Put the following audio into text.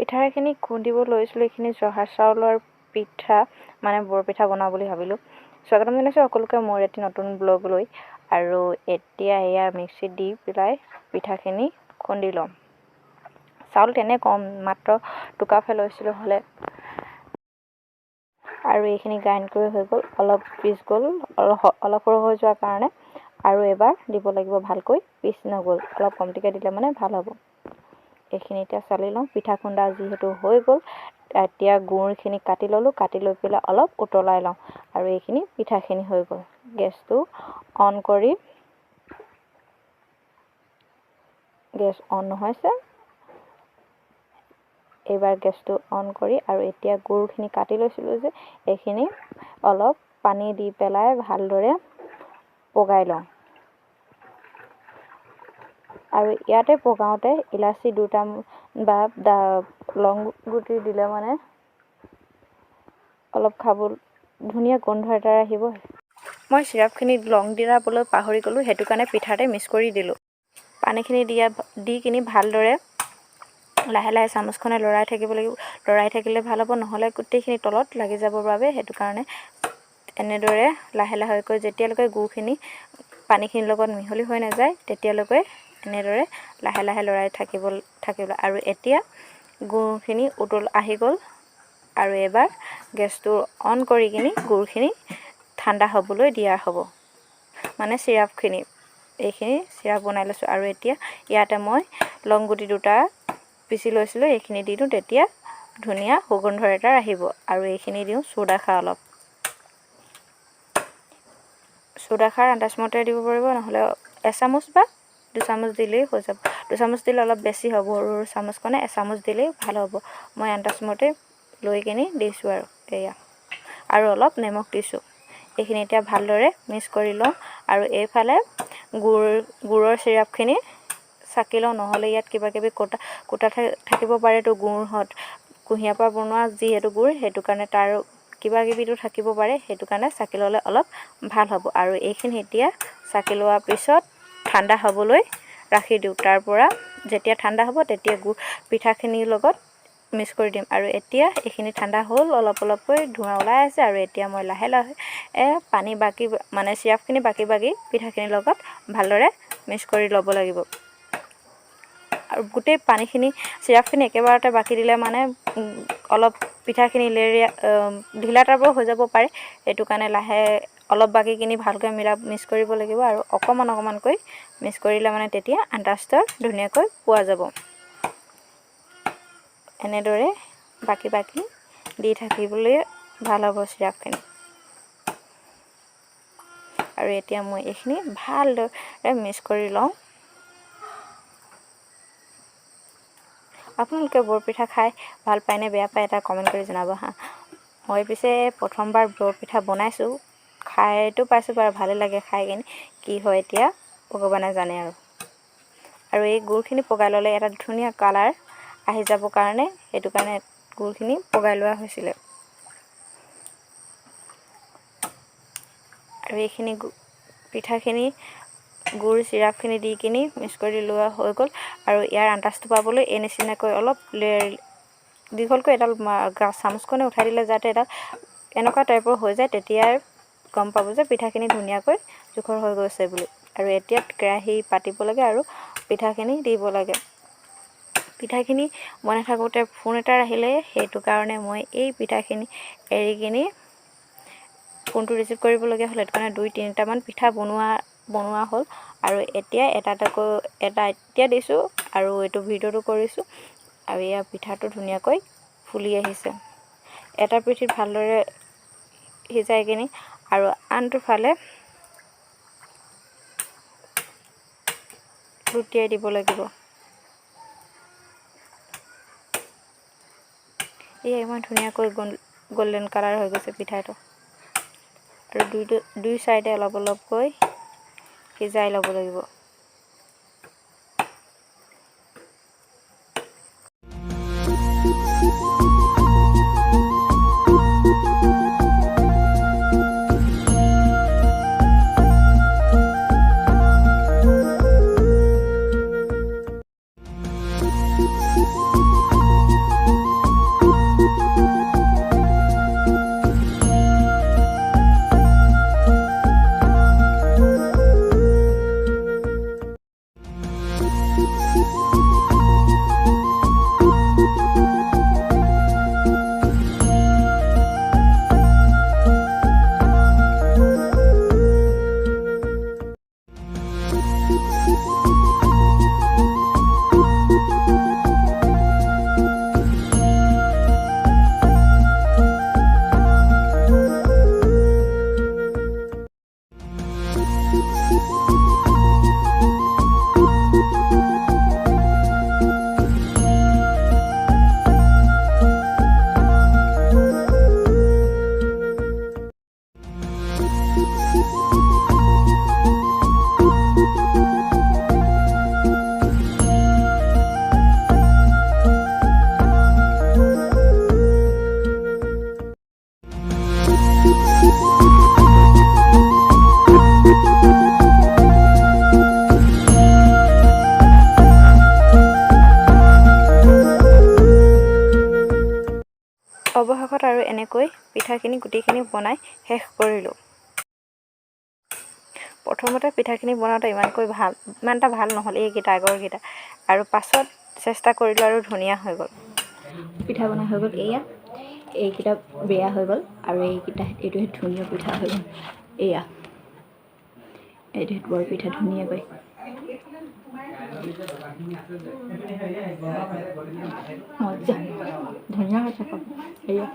পিঠাখিনি খুন্দিব লৈছিলোঁ। এইখিনি জহা চাউলৰ পিঠা মানে বৰপিঠা বনাওঁ বুলি ভাবিলোঁ। স্বাগতম জনাইছোঁ সকলোকে মোৰ এটি নতুন ব্লগ লৈ। আৰু এতিয়া এয়া মিক্সিত দি পেলাই পিঠাখিনি খুন্দি ল'ম। চাউল তেনে কম, মাত্ৰ 2 কাপহে লৈছিলোঁ হ'লে। আৰু এইখিনি গ্ৰাইণ্ড কৰি হৈ গ'ল, অলপ পিচ গ'ল, অলপ অলপ সৰু হৈ যোৱাৰ কাৰণে আৰু এবাৰ দিব লাগিব, ভালকৈ পিচ নগ'ল, অলপ কমটিকৈ দিলে মানে ভাল হ'ব। এইখিনি এতিয়া চালি লওঁ। পিঠা খুন্দা যিহেতু হৈ গ'ল, এতিয়া গুড়খিনি কাটি ল'লোঁ, কাটি লৈ পেলাই অলপ উতলাই লওঁ। আৰু এইখিনি পিঠাখিনি হৈ গ'ল। গেছটো অন কৰি, গেছ অন নহৈছে, এইবাৰ গেছটো অন কৰি আৰু এতিয়া গুড়খিনি কাটি লৈছিলোঁ যে, এইখিনি অলপ পানী দি পেলাই ভালদৰে পগাই লওঁ। আৰু ইয়াতে পগাওঁতে ইলাচি দুটা বা লং গুটি দিলে মানে অলপ খাব ধুনীয়া গোন্ধ এটা আহিব। মই চিৰাপখিনি লং দিয়াবলৈ পাহৰি গ'লোঁ, সেইটো কাৰণে পিঠাতে মিক্স কৰি দিলোঁ। পানীখিনি দিয়া দি কিনি ভালদৰে লাহে লাহে চামুচখনে লৰাই থাকিব লাগিব। লৰাই থাকিলে ভাল হ'ব, নহ'লে গোটেইখিনি তলত লাগি যাবৰ বাবে সেইটো কাৰণে এনেদৰে লাহে লাহেকৈ যেতিয়ালৈকে গুড়খিনি পানীখিনিৰ লগত মিহলি হৈ নাযায়, তেতিয়ালৈকে এনেদৰে লাহে লাহে লৰাই থাকিব থাকিব। আৰু এতিয়া গুড়খিনি উতল আহি গ'ল আৰু এবাৰ গেছটো অন কৰি কিনি গুড়খিনি ঠাণ্ডা হ'বলৈ দিয়া হ'ব, মানে চিৰাপখিনি। এইখিনি চিৰাপ বনাই লৈছোঁ। আৰু এতিয়া ইয়াতে মই লং গুটি দুটা পিচি লৈছিলোঁ, এইখিনি দি দিওঁ, তেতিয়া ধুনীয়া সুগন্ধ এটা আহিব। আৰু এইখিনি দিওঁ চৌদা খাৰ অলপ। চৌদা খাৰ আন্দাজমতে দিব পাৰিব, নহ'লে এচামুচ বা 2 চামুচ দিলেই হৈ যাব। 2 চামুচ দিলে অলপ বেছি হ'ব, সৰু সৰু চামুচখনে এচামুচ দিলেই ভাল হ'ব। মই আন্দাজমতে লৈ কিনি দিছোঁ। আৰু এয়া আৰু অলপ নিমখ দিছোঁ। এইখিনি এতিয়া ভালদৰে মিক্স কৰি লওঁ। আৰু এইফালে গুড়ৰ চিৰাপখিনি চাকি লওঁ, নহ'লে ইয়াত কিবা কিবি কটা কুটা থাকিব পাৰেতো। গুড়হঁত কুঁহিয়াৰ পৰা বনোৱা যিহেতু গুড়, সেইটো কাৰণে তাৰ কিবা কিবিতো থাকিব পাৰে, সেইটো কাৰণে চাকি ল'লে অলপ ভাল হ'ব। আৰু এইখিনি এতিয়া চাকি লোৱাৰ পিছত ঠাণ্ডা হ'বলৈ ৰাখি দিওঁ। তাৰ পৰা যেতিয়া ঠাণ্ডা হ'ব, তেতিয়া গুড় পিঠাখিনিৰ লগত মিক্স কৰি দিম। আৰু এতিয়া এইখিনি ঠাণ্ডা হ'ল, অলপ অলপকৈ ধোঁৱা ওলাই আছে। আৰু এতিয়া মই লাহে লাহে পানী বাকি, মানে চিৰাপখিনি বাকি বাকি পিঠাখিনিৰ লগত ভালদৰে মিক্স কৰি ল'ব লাগিব। আৰু গোটেই পানীখিনি, চিৰাপখিনি একেবাৰতে বাকি দিলে মানে অলপ পিঠাখিনি লেৰেয়া ঢিলা টাইপৰ হৈ যাব পাৰে। সেইটো কাৰণে লাহে অলপ বাকি কিনি ভালকৈ মিলা মিক্স কৰিব লাগিব। আৰু অকণমান অকণমানকৈ মিক্স কৰিলে মানে তেতিয়া আন্দাজটো ধুনীয়াকৈ পোৱা যাব। এনেদৰে বাকি বাকি দি থাকিবলৈ ভাল হ'ব চিৰাপখিনি। আৰু এতিয়া মই এইখিনি ভালদৰে মিক্স কৰি লওঁ। আপোনালোকে বৰপিঠা খাই ভাল পায়নে বেয়া পায়, এটা কমেণ্ট কৰি জনাব হা। মই পিছে প্ৰথমবাৰ বৰপিঠা বনাইছোঁ। খাইতো পাইছোঁ বাৰু, ভালেই লাগে খাই কিনি। কি হয় এতিয়া ভগৱানে জানে। আৰু আৰু এই গুড়খিনি পগাই ল'লে এটা ধুনীয়া কালাৰ আহি যাব কাৰণে, সেইটো কাৰণে গুড়খিনি পগাই লোৱা হৈছিলে। আৰু এইখিনি পিঠাখিনি গুড় চিৰাপখিনি দি কিনি মিক্স কৰি লোৱা হৈ গ'ল। আৰু ইয়াৰ আন্দাজটো পাবলৈ এই নিচিনাকৈ অলপ দীঘলকৈ এডাল চামুচখনে উঠাই দিলে যাতে এডাল এনেকুৱা টাইপৰ হৈ যায়, তেতিয়াই গম পাব যে পিঠাখিনি ধুনীয়াকৈ জোখৰ হৈ গৈছে বুলি। আৰু এতিয়া কেৰাহী পাতিব লাগে আৰু পিঠাখিনি দিব লাগে। পিঠাখিনি বনাই থাকোঁতে ফোন এটা আহিলে, সেইটো কাৰণে মই এই পিঠাখিনি এৰি কিনি ফোনটো ৰিচিভ কৰিবলগীয়া হ'ল। সেইটো কাৰণে দুই তিনিটামান পিঠা বনোৱা বনোৱা হ'ল। আৰু এতিয়া এটা এটাকৈ, এটা এতিয়া দিছোঁ আৰু এইটো ভিডিঅ'টো কৰিছোঁ। আৰু এয়া পিঠাটো ধুনীয়াকৈ ফুলি আহিছে। এটা পিঠিত ভালদৰে সিজাই কিনি আৰু আনটো ফালে লুটিয়াই দিব লাগিব। এয়া ইমান ধুনীয়াকৈ গল্ডেন কালাৰ হৈ গৈছে পিঠাটো। আৰু দুই চাইডে অলপ অলপকৈ সিজাই ল'ব লাগিব। অৱশেষত আৰু এনেকৈ পিঠাখিনি গোটেইখিনি বনাই শেষ কৰিলোঁ। প্ৰথমতে পিঠাখিনি বনাওঁতে ইমান এটা ভাল নহ'ল এইকেইটা, আগৰকেইটা। আৰু পাছত চেষ্টা কৰিলোঁ আৰু ধুনীয়া হৈ গ'ল। পিঠা বনাই হৈ গ'ল। এয়া এইকেইটা বেয়া হৈ গ'ল আৰু এইকেইটা, এইটোহে ধুনীয়া পিঠা হৈ গ'ল। এয়া এইটো বৰপিঠা, ধুনীয়াকৈ মজা, ধুনীয়া হৈছে খাব। এয়া